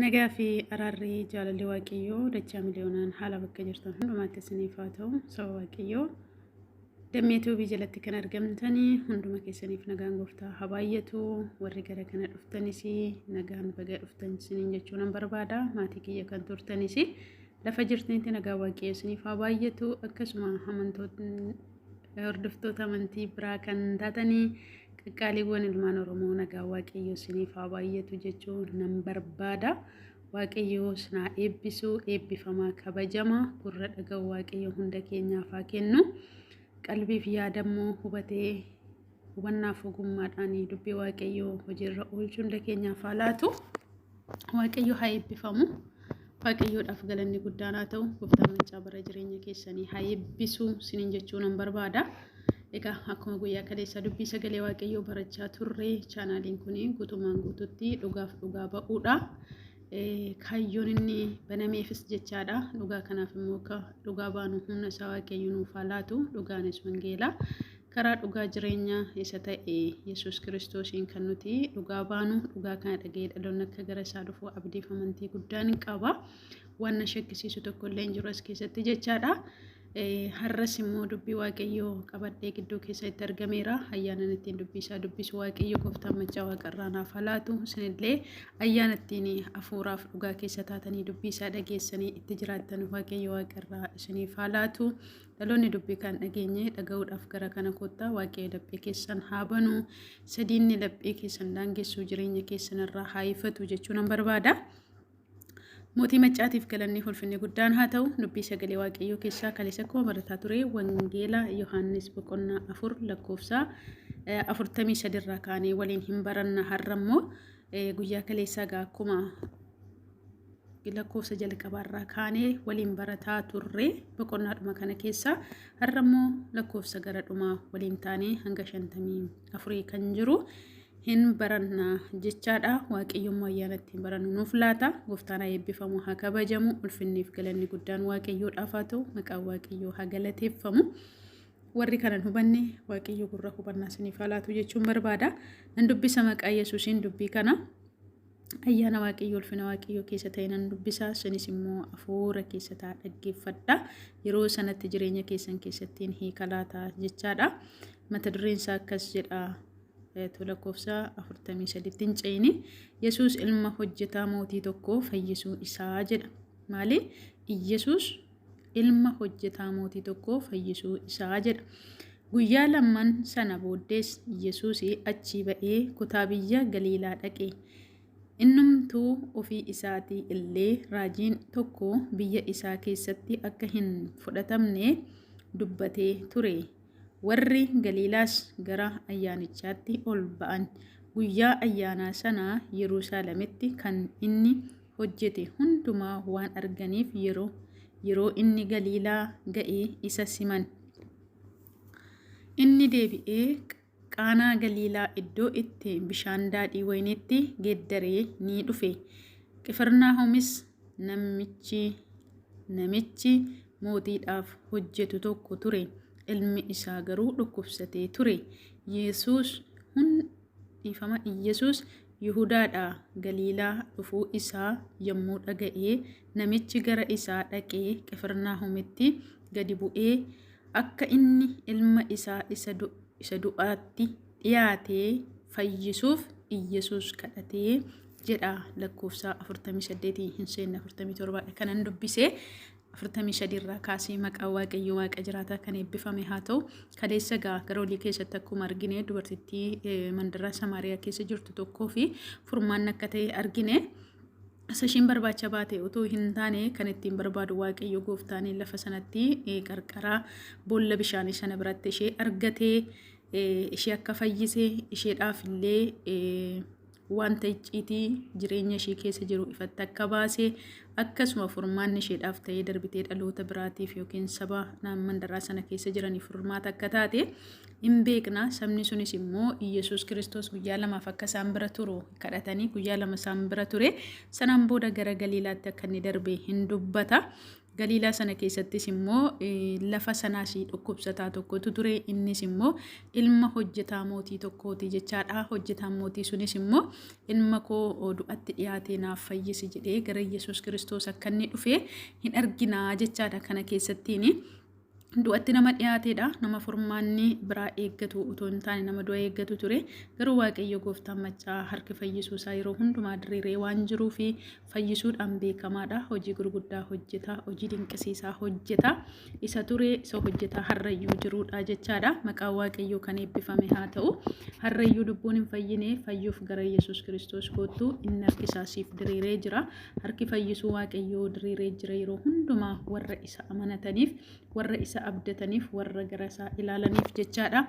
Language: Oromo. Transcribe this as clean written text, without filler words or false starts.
Nagaa fi araarri jaalalli Waaqayyoo dachaa miliyoonaan haala bakka jirtan hundumaatti isiniif haa ta'u. Saba Waaqayyoo Dammee Tuubii jalatti kan argamtanii hunduma keessaniif nagaan gooftaa haa baay'atu. Warri gara kana dhuftanis nagaan baga dhuftan isiniin jechuu nan barbaada. Maatii kiyya kan turtanis lafa jirtanitti nagaan Waaqayyoo isiniif haa baay'atu. Akkasuma amantootni hordoftoota amantii biraa kan taatanii qaqqaaliiwwan ilmaan Oromoo nagaa Waaqayyoo isiniif haa baay'atu jechuu nan barbaada. Waaqayyoo isin haa eebbisu, eebbifamaa kabajama, gurra dhaga'u Waaqayyo hunda keenyaaf haa kennu. Qalbiif yaadammoo hubatee hubannaaf ogummaadhaan dubbii Waaqayyoo hojiirra oolchuu hunda keenyaaf haa laatu. Waaqayyo haa eebbifamu. Waaqayyoodhaaf galanni guddaan haa ta'u. Gooftaan maccaa bara jireenya keessanii haa eebbisu isiniin jechuu nan barbaada. Egaa akkuma guyyaa kaleessaa dubbii sagalee Waaqayyoo barachaa turre chaanaaliin kun guutumaan guututti dhugaaf dhugaa ba'uudha. Kaayyoon inni banameefis jechaadha. Dhugaa kanaaf immoo akka dhugaa baanu humna isaa Waaqayyo nuuf haa laatu. Dhugaanis wangeela. Karaa dhugaa jireenya isa ta'e Yesuus Kiristoosiin kan nuti dhugaa baanu dhugaa kana dhaga'ee dhaloonni akka gara isaa dhufu abdiif amantii guddaan qaba. Waan na shakkisiisu tokko illee hin jiru as keessatti jechaadha. Har'as immoo dubbii Waaqayyoo qabadhee gidduu keessatti argameera. Ayyaanan ittiin dubbii isaa dubbisu Waaqayyo gooftaan maccaa waaqarraa naaf haa laatu. Isinillee ayyaana ittiin hafuuraaf dhugaa keessa taatanii dubbii isaa dhageessanii itti jiraattan Waaqayyo waaqarraa isiniif haa laatu. Dhaloonni dubbii kan dhageenye dhaga'uudhaaf gara kana kottaa. Waaqayyo laphee keessan haa banu. Sadiinni laphee keessan daangessuu jireenya keessan irraa haa ifatu jechuu nan barbaada. Mootii Maccaatiif galanni ulfinni guddaan haa ta'u. Dubbii sagalee Waaqayyoo keessaa kaleessa akkuma barataa ture Wangeela Yohaannis boqonnaa 4 lakkoofsa 43 irraa kaanee waliin hin baranna. Har'a immoo guyyaa kaleessaa gaa akkuma lakkoofsa jalqabaarraa kaanee waliin barataa turre boqonnaadhuma kana keessa har'a immoo lakkoofsa gara dhumaa waliin taanee hanga 54 kan jiru hin baranna jechaadha. Waaqayyo immoo ayyaana ittiin barannu nuuf laata. Gooftaan haa eebbifamu, haa kabajamu. Ulfinniif galanni guddaan Waaqayyoodhaaf haa ta'u. Maqaan Waaqayyoo haa galateeffamu. Warri kana hin hubanne Waaqayyo gurra hubannaa isiniif haa laatu jechuun barbaada. Nan dubbisa maqaa Yesuusiin dubbii kana. Ayyaana Waaqayyoo ulfina Waaqayyoo keessa ta'e nan dubbisa. Isinis immoo hafuura keessa ta'a dhaggeeffadha. Yeroo sanatti jireenya keessan keessattiin hiika laata jechaadha. Mata dureen isaa akkas jedha. To lakkoofsa 43tti hin ce'ini. Yesuus ilma hojjetaa mootii tokkoo fayyisuu isaa jedha. Maali? Iyyasuus ilma hojjetaa mootii tokkoo fayyisuu isaa jedha. Guyyaa lamman sana booddees Yesuus achii ba'ee kutaa biyya Galiilaa dhaqe. Innumtuu ofii isaatii illee raajiin tokko biyya isaa keessatti akka hin fudhatamne dubbatee ture. Warri Galiilaas gara ayyaanichaatti ol ba'an. Guyyaa ayyaanaa sana Yerusaalemitti kan inni hojjete hundumaa waan arganiif yeroo yeroo inni Galiilaa ga'e isa siman. Inni deebi'ee Qaanaa Galiilaa iddoo itti bishaan daadhii wayiniitti geeddare ni dhufe. Qifirnaahomis namichi namichi mootiidhaaf hojjetu tokko ture, ilmi isaa garuu dhukkubsatee ture. Yesuus hun dhiifama Iyyasuus Yihudaadhaa Galiilaa dhufuu isaa yommuu dhaga'e, namichi gara isaa dhaqee Qifirnaahomitti gadi bu'ee akka inni ilma isaa isa isa du'aatti dhiyaate fayyisuuf Iyyasuus kadhatee jedha. Lakkoofsa 48 hin seenne 47 dha kanan dubbise. 43 irraa kaasee maqaa Waaqayyo Waaqa jiraataa kan eebbifame haa ta'u. Kaleessa gaa gara olii keessatti akkuma argine dubartittii mandaraa Samaariyaa keessa jirtu tokkoo fi furmaanni akka ta'e argine. Isa ishiin barbaacha baate utuu hin taane kan ittiin barbaadu Waaqayyo gooftaan lafa sanatti qarqara boolla bishaanii sana biratti ishee argatee ishee akka fayyise isheedhaaf illee wanta icciitii jireenya ishee keessa jiru ifatti akka baase akkasuma furmaanni isheedhaaf ta'ee darbitee dhaloota biraatiif yookiin saba mandaraa sana keessa jiraniif furmaata akka taate hin beekna. Sabni sunis immoo Iyyasuus Kiristoos guyyaa lamaaf akka isaan bira turu kadhatanii guyyaa lama isaan bira ture. Sanaan booda gara Galiilaatti akka inni darbe hin dubbata. Galiilaa sana keessattis immoo lafa sanaas dhukkubsataa tokkotu ture. Innis immoo ilma hojjetaa mootii tokkooti jechaadha. Hojjetaan mootii sunis immoo ilma koo du'atti dhiyaatee naaf fayyisi jedhee gara Yesuus Kiristoos akka inni dhufe hin arginaa jechaadha kana keessattiin. Du'atti nama dhiyaateedha. Nama furmaanni biraa eeggatu otoo hin taane nama du'a eeggatu ture. Garuu Waaqayyo gooftaan maccaa harki fayyisuu isaa yeroo hundumaa diriiree waan jiruu fi fayyisuudhaan beekamaadha. Hojii gurguddaa hojjeta, hojii dinqisiisaa hojjeta. Isa ture, isa hojjetaa har'ayyuu jiruudha jechaadha. Maqaan Waaqayyoo kan eebbifame haa ta'u. Har'ayyuu lubbuun hin fayyine fayyuuf gara Yesuus Kiristoos koottu, inni harki isaa siif diriiree jira. Harki fayyisuu Waaqayyoo diriiree jira yeroo hundumaa warra isa amanataniif, warra isa abdataniif, warra gara isaa ilaalaniif jechaadha.